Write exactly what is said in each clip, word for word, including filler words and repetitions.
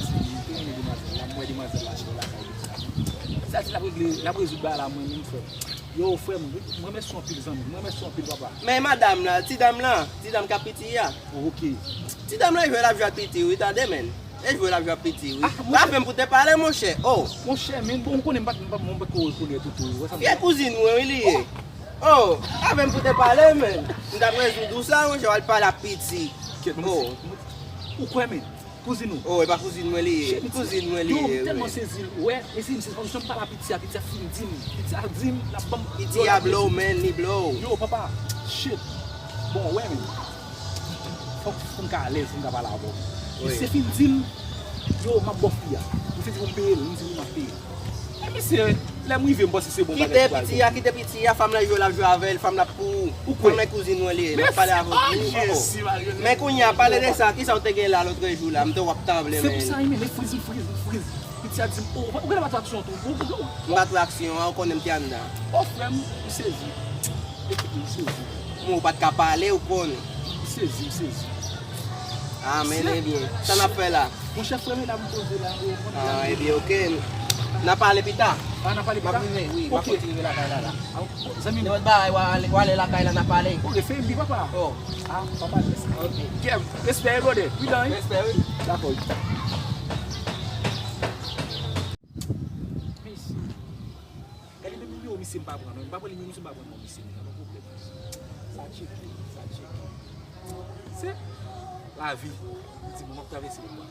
Sisili, m te renmen demwazèl la, m wè demwazèl la chita lakay li. Sa di l ap regle, l ap rezoud bagay la, mwen menm frè m. Yo, frè m, mwen mèsi w anpil, zanmi m. Mwen mèsi w anpil, papa. Men madanm la, ti dam la, ti dam k ap piti a. Oh, ok. Ti dam la jwe l ap jwe ak piti, wi, tande, men. E jwe l ap jwe ak piti, wi. Ah, monchè. Afè m pou te pale, monchè. Oh. Monchè, men bon, ou konnen m pa t, m pa t, mwen pa t ko rekonèt ou tou, wi. Wè sa m di? Fye kouzin mwen, wi, li ye. Oh. Oh, afè m pou te pale, men. M t ap rezoud ou sa, monchè, w al pale ak piti. Kèt, mwen, oh. Ou kwè, men? Kouzin ou? Oh, e pa kouzin mwen li ye. Shit, kouzin mwen li ye, wi. Yo, m tèlman sezi, wè, e si m sezi, paske jan m pale a piti a, piti a fin di m, piti a di m, l ap ban m. Piti a blow, man, li blow. Yo, papa, shit. Bon, wè, men. Fòk, fòk m ka alèz pou m ka pale avè w. Wi. Misye fin di m, yo, m ap ba w fi a. Misye di pou m peye l, m di wi, m ap peye l. E misye, lè m rive, m panse se bon bagay. Kite piti a, kite piti a, fanm lan jwe, l ap jwe avè l, fanm lan pou ou. Ou kwè? Fanm lan kouzin mwen li ye, m ap pale avè w. Oh, Jezi, Mario. Men kounye a, pale de sa, kisa w te gen la lòtrejou la, m te wè w ap tanble, men. Se pou sa, men, li friz, li friz, li friz. Piti a di m, oh, ou genlè pa t wè aksyon tou. Ou, ou, ou. M pa t wè aksyon an, ou konnen m te anndan. Oh, frè m, m sezi. Epi m sezi. Mwen, ou pa t ka pale, ou konnen. M sezi, m sezi. Ah, men, ebyen, sa n ap fè la? Monchè, frè m la, m poze la, yo, mwen. Ah, ebyen, ok. N a pale pita. Ah, n a pale pita? M ap rive, wi, m ap kontinye lakay la, la. Ah, zanmi m. Lòt bagay, w a ale, w a ale lakay la, n a pale. Ok, fè yon bi, papa. Oh. Ah, papa, mèsi. Ok. Kev, respè, brother. Wi, dan, wi. Respè, wi. Dakò, wi. Mèsi. Gade menm nimewo misye m pa pran non. M pa pran nimewo misye m pa pran non misye. Sa pa pwoblèm. Sa tcheke, sa tcheke. Se lavi. Li di bon, m ap travèse lè a.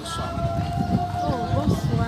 Bonswa. Oh, bonswa.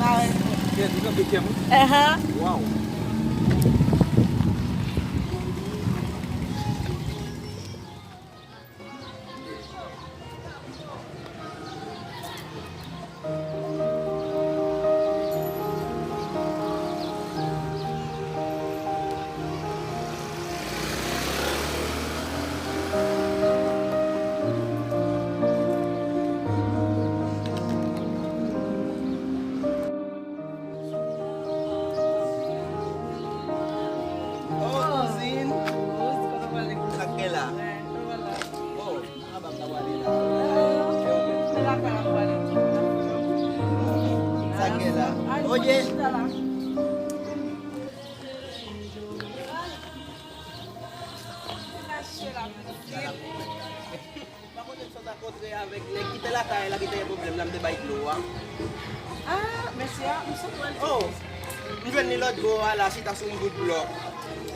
Parèt. Kèt, ou kanpe kè m wi. Ahan. Waw. Oh, kouzin. Sa k gen la? Oh, a, m ap ta pale la. Sa k gen la? Oye. Pa konnen sa ta kontre avèk nèg ki te lakay la, ki te gen pwoblèm la, m te bay dlo a. Ah, mesye a, m sot wè l. Oh, m jwenn li lòt bò a la, chita sou yon bout blòk.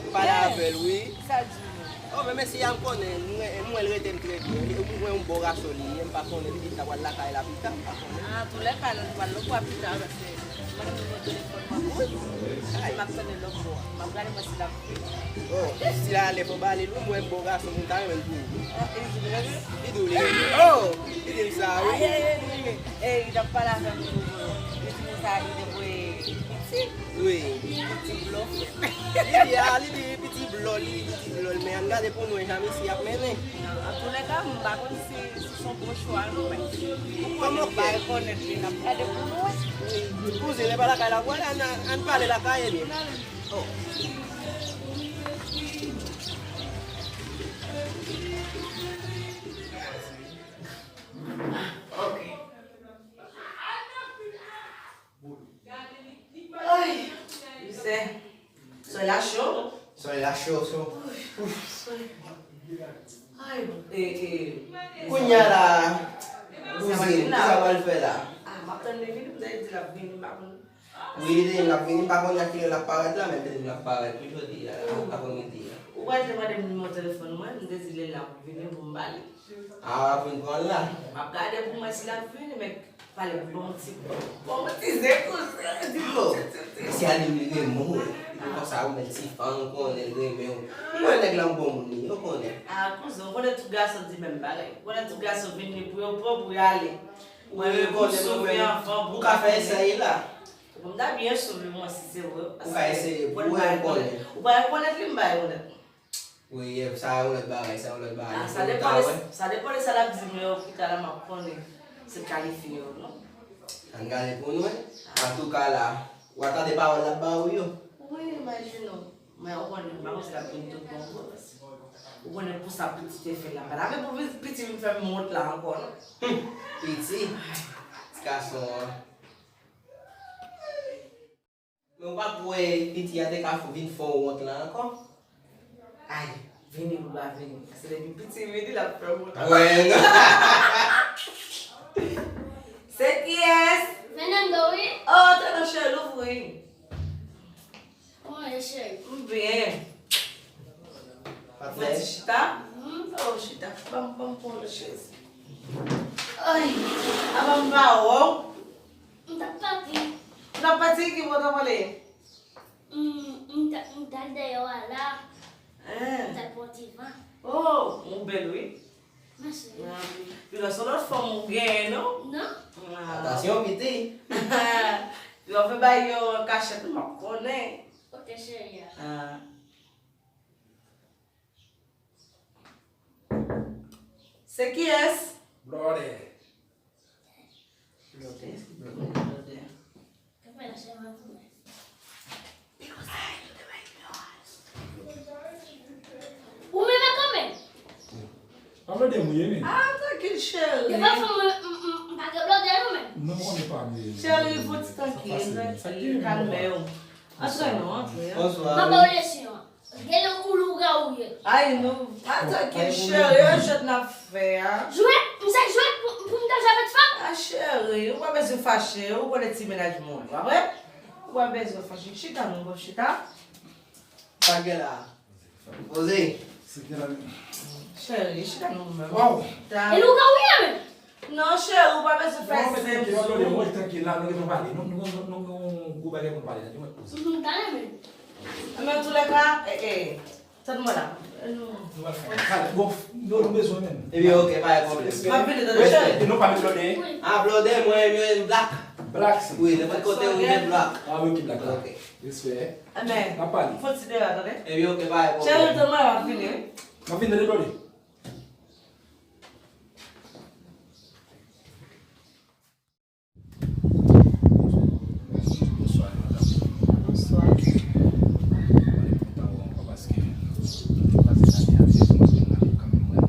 M pale avè l, wi. Sa l di nou? Oh, men mesye a, m konnen, m wè, m wè l rete m trè byen. Li, m wè yon bon gason li ye, m pa konnen, li di l ta pral lakay la pita, m pa konnen. Ah, antoulèka, lè l pral lòt bò a pita, paske m ap tande telefòn mwen. Wi. Ay. M ap tande lòt bò a. M ap gade mwen si l ap Oh, si l ale fò ba li l wi, mwen bon gason, m ta renmen l pou ou. Ah, e di l renmen? Li di w li renmen. Oh, li di m sa wi. Ay, ay, ay, li renmen. Ey, li t ap pale avè m tou. Li di m sa, li te voye piti. Wi. Piti blòf. Li di, ah, li di piti blòf, li di piti blòf, men ann gade pou nou, jan mesye ap mennen. Antoulèka, m pa konn si, si se yon bon chwa, non, men. Kòman fè? M pa rekonèt li, n ap gade pou nou wè. Wi. Kouzin, e pa lakay la, vwala, ann, ann pale lakay, ebyen. Oh. Ok. Ay, misye. Solèy la cho. Solèy la cho, cho. Ouf. Ay, e, e. Kounye a la, kouzin, kisa w pral fè la? Ah, m ap tann li vini, m te di l ap vini, m pa konn. Wi, li te di m l ap vini, m pa konnen a kilè l ap parèt la, men li te di m l ap parèt wi jodi a, apre midi a. Ou pa t mande m nimewo telefòn mwen, m te di lè l ap vini pou m ba li. A, w ap vin pran l la? M ap gade pou m wè si l ap vini, men pale pou yon ti, pou yon ti zen kouzin. Di bon, ti, ti, ti. Si a li li renmen w, li konsa ou menm ti fanm, ou konnen l renmen w. Mwen nèg la m bon moun li, ou konnen. A, kouzin, ou konnen tout gason di menm bagay. Ou konnen tout gason vini pou yo pran, pou yo ale. Mwen menm pou sove anvan, pou ou ka fè eseye la. Bon, m ta byen sove mwen si se vre. Ou ka eseye pou wè, ou konnen. Ou pa rekonèt li, m pa rekonèt mwen. Wi, sa yon lòt bagay, sa yon lòt bagay. Ah, sa depann de, sa depann de sa l ap di m yo pita la, m ap konnen si l kalifye ou non. Ann gade pou nou, wi. Antouka la, w a tande pawòl l ap ba ou yo. Wi, imajine w. Men ou konnen, m pa panse l ap vin tout bon vre. Ou konnen pou sa piti te fè la. Pa ta vle pou piti vin fè m wont la ankò, non. Hum, piti. Ti gason an. Men w pa kwè piti a te ka vin fè w wont la ankò? Ay, vini pou l pa vini. Paske depi piti vini, l ap fè wont. Wè, non. Se kiyès? Fernando, wi. Oh, Fernando, cheri, louvri. Kòman w ye, cheri? M byen. Ou fè ti chita? Mhm. Oh, chita. Ban m, ban m pran yon M pa wè w. M t ap pati. Ou t ap pati? Ki bò w t ap ale? M, m t, m t al dèyè a la. M t al pran ti van. Oh, ou bèl wi. Mèsi. Pi lè se lòt fanm ou genyen non? Non. Atansyon piti. Yo fè bay yo an kachèt m ap konnen. Ok cheri a. Se kiyès? Blòdè. Blòdè, blòdè, blòdè. Ou menm a kanmenm. Pa blòdè mouye men. Ah, trankil cheri. Devan fanm mwen, m, m, m pa gen blòdè non men. Non, m konnen pa men. Cheri, fò ti trankil, trankil, kalme w. Antre non, antre. Bonswa. Papa w lesi an. Gade yon kou lougawou ye. Ay, nou pa trankil, cheri, e jwèt n ap fè a. Jwèt? M se jwèt pou, pou m ta jwe avèk fanm? Ah, cheri, ou pa bezwen fache, ou konnen ti mennaj mwen, pa vre? Ou pa bezwen fache. Chita, non, bon, chita. Sa k gen la? Poze. Cheri, chita, non, mwen. Waw. E lougawou ye menm? Non, cheri, ou pa bezwen fè zen sou. Mwen, mwen, trankil la, nou gentan pale. Nou, nou, nou, nou, nou, gwo bagay pou n pale la, nou mèt poze. Mhm, talè menm. Men antoulèka, e, e, tann mwen la. Nou pral fè. Bon, nou, nou bezwen menm. Ebyen, ok, pa gen pwoblèm. M ap vini, tande, cheri. Respè, nou pa met blòdè. Ah, blòdè, mwen, mwen, blak. Blak, si. Wi, nenpòt kote ou gen blak. Ah, wi, ok, blak la. Ok. Respè. N ap pale. Fò ti de la, tande. Ebyen, ok, pa gen pwoblèm. Cheri, tann mwen la, m ap vini, wi. M ap vini, tande, blòdè. Bonswa, madam. Bonswa. Mwen kontan wè w ankò paske nou pase lane a, se yon moun ki kanmenm mwen,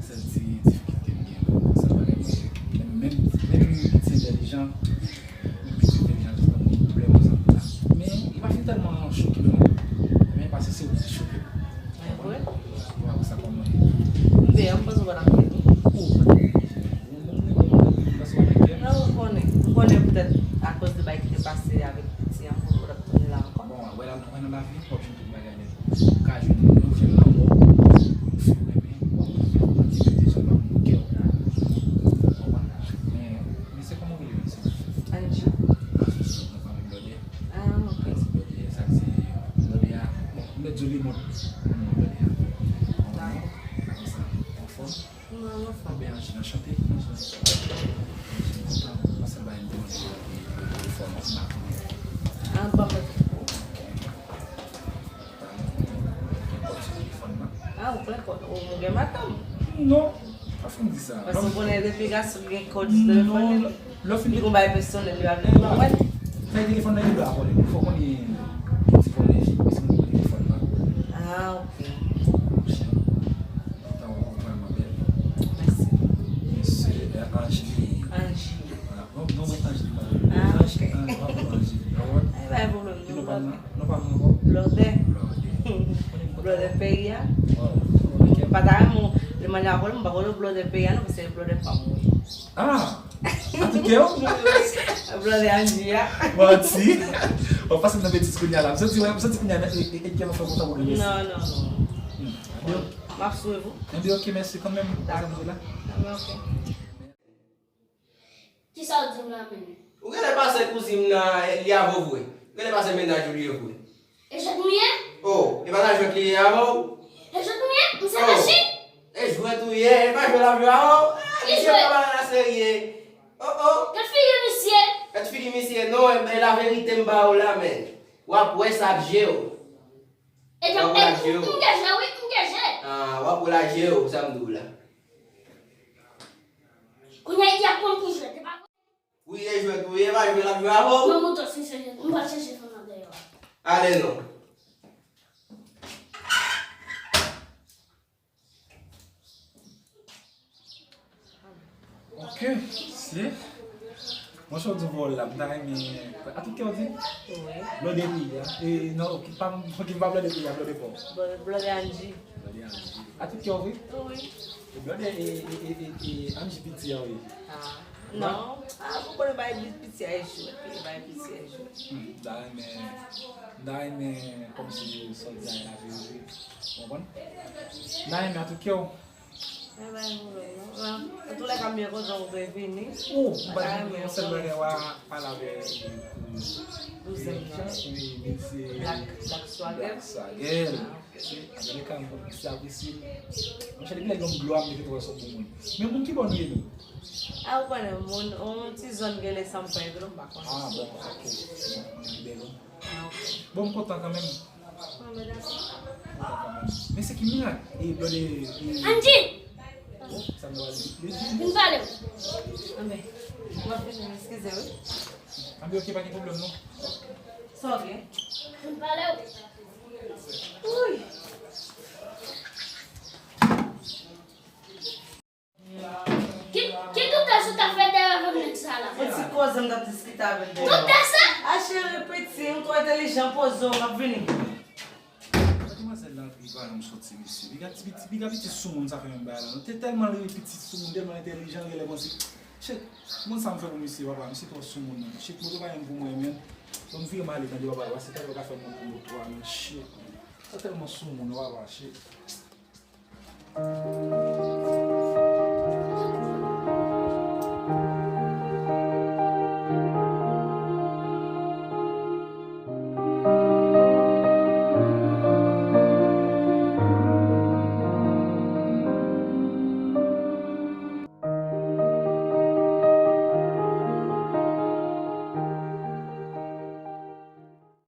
sèl ti difikilte m gen nan sèl bagay mwen, menm, menm, menm m piti entèlijan, menm piti entèlijan, se yon pwoblèm sa la. Men, li pa fin tèlman choke m non. Men paske se ou ki choke m. E vre? Ou pa wè sa kòman ye? M deyò, m panse w pa t ap vini. Ou pa t vini. Ou, ou, ou, ou, ou panse w pa t vini? Non, m konnen. M konnen poutèt akoz de bagay ki te pase avèk piti an, m konnen w t ap tounen la ankò. Bon, wè la, wè nan lavi, w ap jwenn tout bagay nèt. Ou ka jwenn yon jèn lanmò, yon fi w renmen, w ap jwenn yon jèn lanmò kè w. Ou konprann? Men, men se kòman w rele, mesye? Angie. Angie, nou pa menm blòdè. Ah, ok. Sa se blòdè, sa se blòdè a. Bon, m mèt di w li mòd. Kòman blòdè a? Dakò. Apre sa, anfòm? Non, anfòm. Ebyen, Angie, anchante. Angie, anchante. Angie, kontan. Yon sèl bagay m te mande w, e, e, enfòmasyon. Ah, ban mwen. Ah, ou pran kòd. Ou, ou gen madanm? Non, pa fin di sa. Paske w konnen depi gason gen kòd sou telefòn li, li gon bagay pèsonèl li ap di, ou pa wè? Fè telefòn nan li dwe a vòlè. Fò konnen ki ti vòlè, si moun pran telefòn nan. Ah, ok. Monchè, ou vrèman bèl. Mèsi. Mesye, eh, Angie. Angie. Voilà. Non, non, mwen Angie, pa vre. Ah, ok. Angie, pa vre, Angie. Ou konprann? Ay, pa gen pwoblèm, non, pa mwen. Non, pa mwen ankò. Blòdè. Blòdè. Blòdè peyi a. Waw. M pa ta renmen w, lè m ale avè w, m pa konn blòdè peyi a, non, paske blòdè pa mouri. Ah! Atouke w? Blòdè Angie a. Manti. W ap pase m nan betiz kounye a la. M santi, m santi kounye a, e, e, e, kè m ap fè kontan pou nou. Non, non, non. Hmm. Bon. M ap swiv ou. Ebyen, ok, mèsi kanmenm. Dakò. Anben, ok. Kisa w di m la menm? Ou genlè pase kouzin m nan, li avè w vre. Ou genlè pase mennaj ou li ye vre. E jwèt nou ye? Oh, e pa nan jwèt li ye avè w? E jwèt nou ye? M se machin? E jwèt ou ye, e pa jwèt avè w. Ah, mesye, pa pale la serye. Oh, oh. Gad figi misye. Gad figi misye, non, e, e laverite m ba ou la, men. W ap wè sa ak je w. E jan, e, m gen je, wi, m gen je. Ah, w ap wè l ak je w, sa m di w la. Kounye a, y ap konn ki jwèt, e pa vre? Wi, e jwèt ou ye, pa jwe l ap jwe avè w. Mwen montre w se, se, m pral chèche fanm nan dèyè a. Ale non. Ok, se. Mwen chò di vòl la, m ta renmen. Atouke w di? Wi. Blòdè peyi a. E, non, ok, pa, ok, m pa blòdè peyi a, blòdè pa w. Blòdè, blòdè Angie. Blòdè Angie. Atouke w vre? Wi. E blòdè, e, e, e, e, e Angie piti an, wi. Ah, non. Ah, ou konnen bay piti a e jwèt, bay piti a e jwèt. Hmm, m ta renmen, m ta renmen kòmsi sa w di a e laverite. Ou konprann? M ta renmen atouke w. An toulèka, Premye kote ou te vini. Ou, m pa gen yon sèl bagay, w a pale avè douzèm nan. Wi, li se Black, Black Swagger. Black Swagger. Ah, ok. Se American, se apresye. Monchè, depi lè yon glo ap mete twò sou pou moun. Men moun ki bò nou ye nou? Ah, ou konnen, moun, yon ti zòn gen lè sa m pa envle, m pa konnen. Ah, bon, ok. Bon, li bèl, wi. Ah, ok. Bon, m kontan kanmenm. Bon, men dakò. M kontan kanmenm. Men se ki mirak? E, blòde, e, Andy! Oh, sa m wè li. Vin pale w. Anben, m ap vini, eskize, wi. Anben, ok, pa gen pwoblèm, non. Sa w gen? Vin pale w. Uy. Ki, ki doktè sa w t ap fè dèyè avèk nèg sa la? Yon ti koze m t ap diskite avè l dèyè. Doktè sa? A cheri, piti, ou twò entèlijan, poze w, m ap vini. Gade manzèl la, li pa janm soti, mesye. Piga ti, piga pitit soumoun sa fè menm bagay la, non. Te tèlman li pitit soumoun, tèlman entèlijan, genlè konsi. Shit, moun sa m fè pou misye, papa, misye twò soumoun, non. Shit, moto pa menm pou mwen, men. Bon, m vire m ale, tande, papa, paske tande yo ka fè moun pou moto a, men. Shit. Sa tèlman soumoun, papa, shit.